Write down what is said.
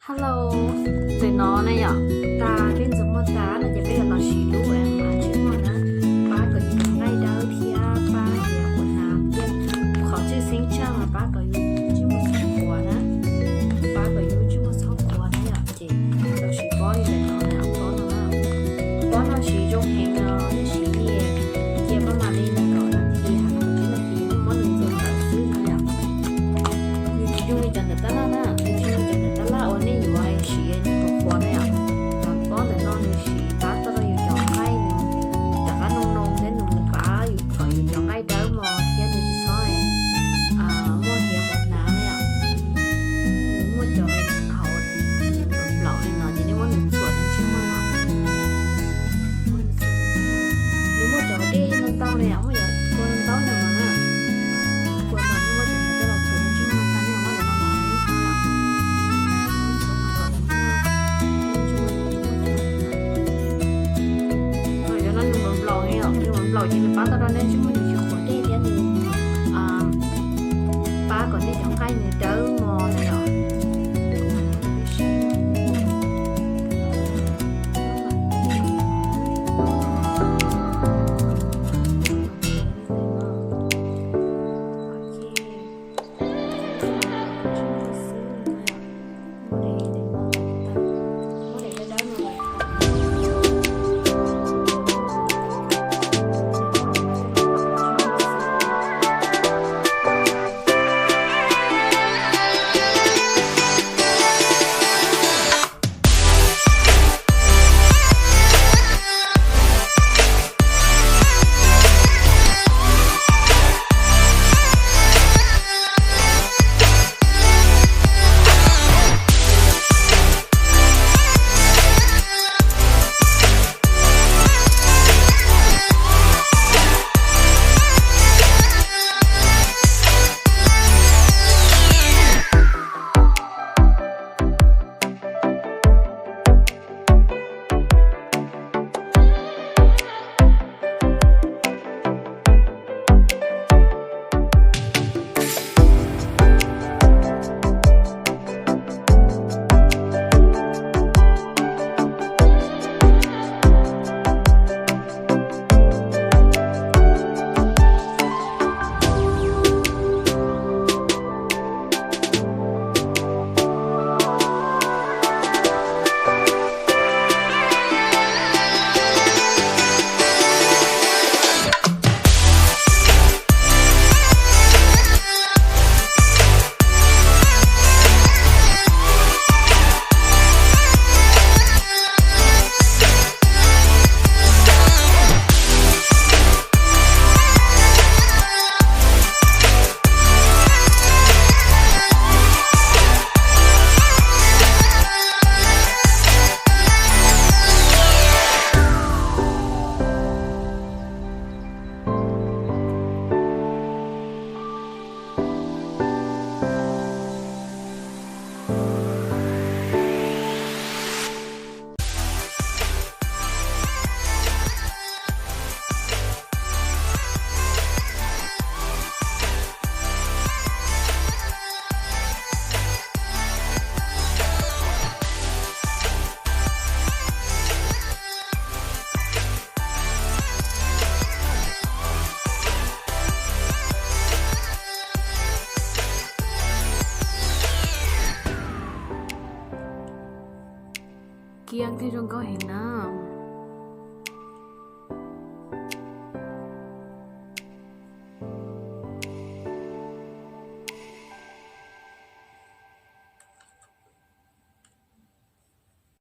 Hello, ntawm no na yom, tas peb ntxuav muag tas no ces peb yuav los siv lub uas mas ntsej muag na, pab kom yus cov nqaij dawb thiab pab tias ua hnav thiab qhov txhij xeeb tshaj mas pab kom yus ntsej muag txhob qhuav na, pab kom yus ntsej muag txhob qhuav na yom. Ces los siv pob li ntawm no na, pob no na, pob no siv zoo heev no, nej siv li cia pab mam li nees nkaum nas this, nees nkaum tsib nas this nej muab nws ntxuav tawm xwb no yom. Nws tsis zoo li cov ntawm tab laj na, nws tsis zoo li cov ntawm tab laj uas nej yuav siv nws qhuav qhuav na yom. Cov pob ntawm no nws siv pab tau rau yus cov nqaij nws rov qab noo noo thiab nws mus pab yus kom yus cov nqaij dawb mos thiab nws tsis txhob muaj hiav mus hnav na yom. Nws muaj cov hauv nplaum li no ces nej muab nws txhuam rau ntsej muag no. Nws muaj cov dej ntau ntau na yom, muaj cov kua ntau ntau no mas, kua no nej muab cov no coj los txhuam rau ntsej muag tas nej muab cov no mas ib qho yom. Cov no nws nplaum li yom, nws nplaum ces nws pab tau rau nej ntsej muag nws tsis qhuav dej thiab nws pab kom nej cov nqaij nws dawb mos na yom. Kiab thiab zoo nkauj heev na.